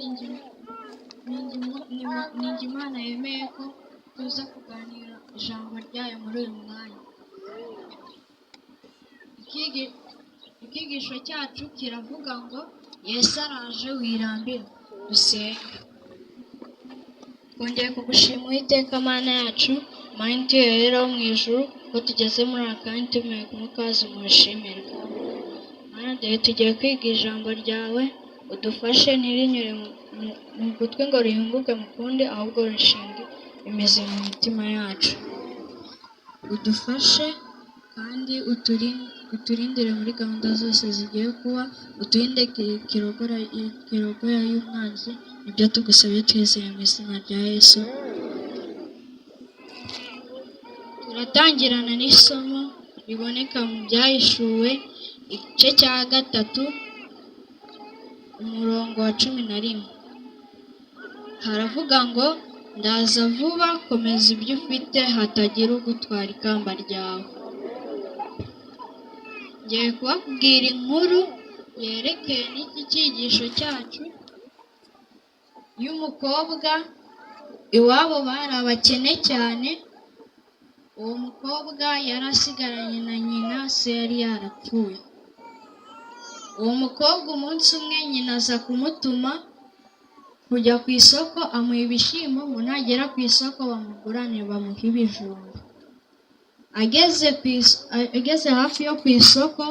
Ni njye Imana yemeye ko tuza kuganira ijambo ryayo muri uyu mwanya. Icyigisho cyacu kiravuga ngo Yesu araje wirambirwe. Dusenge. Twongeye kugushima Uwiteka Mana yacu, Mana ituye wo mu ijuru, ko tugeze muri aka kanya tumenye kumukaza umushimirwe. Mana dore tugiye kwiga ijambo ryawe, udufashe ntirinyure mu gutwi ngo rihinguke mu kundi, ahubwo rishinge imizi mu mitima yacu. Udufashe kandi uturindire muri gahunda zose zigiye kuba, uturinde kirogoya y'umwanzi, nibyo tugusabye twizeye mu izina rya Yesu. Turatangirana n'isomo riboneka mu Byahishuwe igice cya 3 umurongo wa 11. Haravuga ngo ndaza vuba, komeza ibyo ufite hatagira ugutwara ikamba ryawe. Ngiye kubabwira inkuru yerekeye n'iki cyigisho cyacu y'umukobwa. Iwabo bari abakene cyane. Uwo mukobwa yari asigaranye na nyina, se yari yarapfuye. Uwo mukobwa umunsi umwe nyina aza kumutuma kujya ku isoko, amuha ibishyimbo ngo nagera ku isoko bamugurane bamuhe ibijumba. Ageze hafi yo ku isoko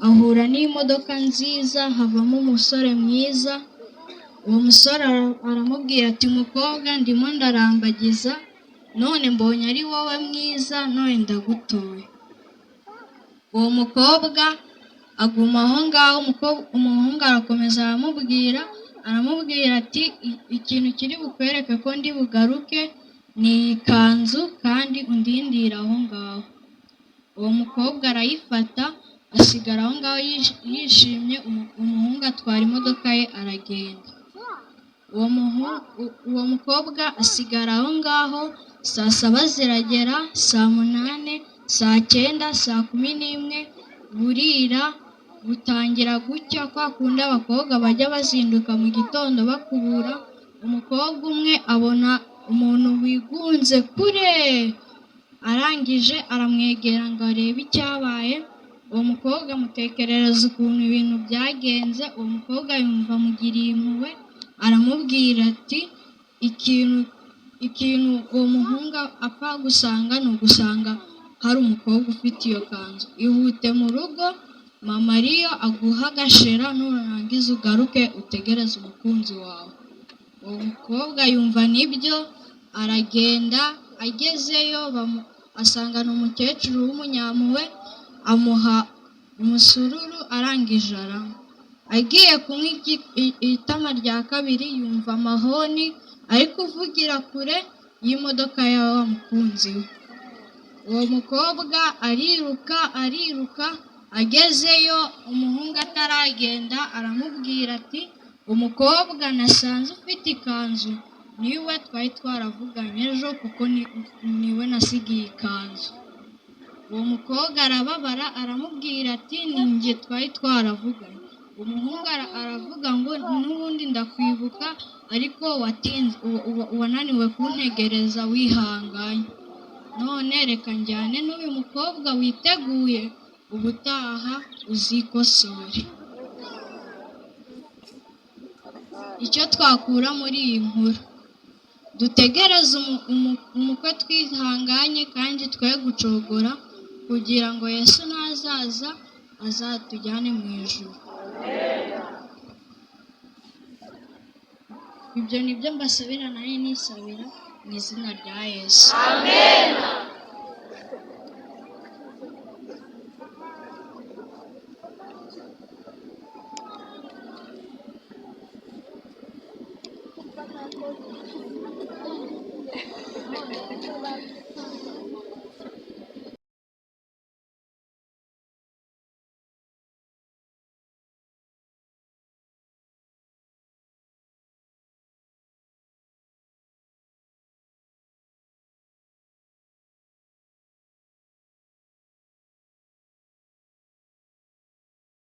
ahura n'imodoka nziza, havamo umusore mwiza. Uwo musore aramubwira ati mukobwa ndimo ndarambagiza, none mbonye ari wowe mwiza, none ndagutoye. Uwo mukobwa aguma aho ngaho, umuhungu arakomeza aramubwira ati ikintu kiri bukwereke ko ndi bugaruke ni iyi kanzu, kandi undindire aho ngaho. Uwo mukobwa arayifata asigara aho ngaho yishimye, umuhungu atwara imodoka ye aragenda. Uwo mukobwa asigara aho ngaho, saa 7 ziragera, saa 8, saa 9, saa 11, burira butangira gucya, kwa kundi abakobwa bajya bazinduka mu gitondo bakubura. Umukobwa umwe abona umuntu wigunze kure, arangije aramwegera ngo arebe icyabaye. Uwo mukobwa amutekerereza ukuntu ibintu byagenze. Uwo mukobwa yumva amugiriye impuhwe, aramubwira ati ikintu uwo muhungu apfa gusanga ni ugusanga hari umukobwa ufite iyo kanzu. Ihute mu rugo, mama ariyo aguha agashera, nurangiza ugaruke utegereze umukunzi wawe. Uwo mukobwa yumva nibyo, aragenda. Agezeyo asangana umukecuru w'umunyampuhwe, amuha umusururu, arangije aranywa. Agiye kunywa itama rya kabiri, yumva amahoni ari kuvugira kure y'imodoka ya wa mukunzi we. Uwo mukobwa ariruka ariruka, agezeyo umuhungu ataragenda, aramubwira ati umukobwa nasanze ufite ikanzu niwe twari twaravuganye ejo, kuko niwe nasigiye ikanzu. Uwo mukobwa arababara, aramubwira ati ni njye twari twaravuganye. Umuhungu aravuga ngo n'ubundi ndakwibuka, ariko wananiwe kuntegereza wihanganye. None reka njyane n'uyu mukobwa witeguye, ubutaha uzikosore. Icyo twakura muri iyi nkuru, dutegereze umukwe twihanganye kandi twe gucogora, kugira ngo Yesu nazaza azatujyane mu ijuru. Ibyo nibyo mbasabira nayo nisabira mu izina rya Yesu. Amen.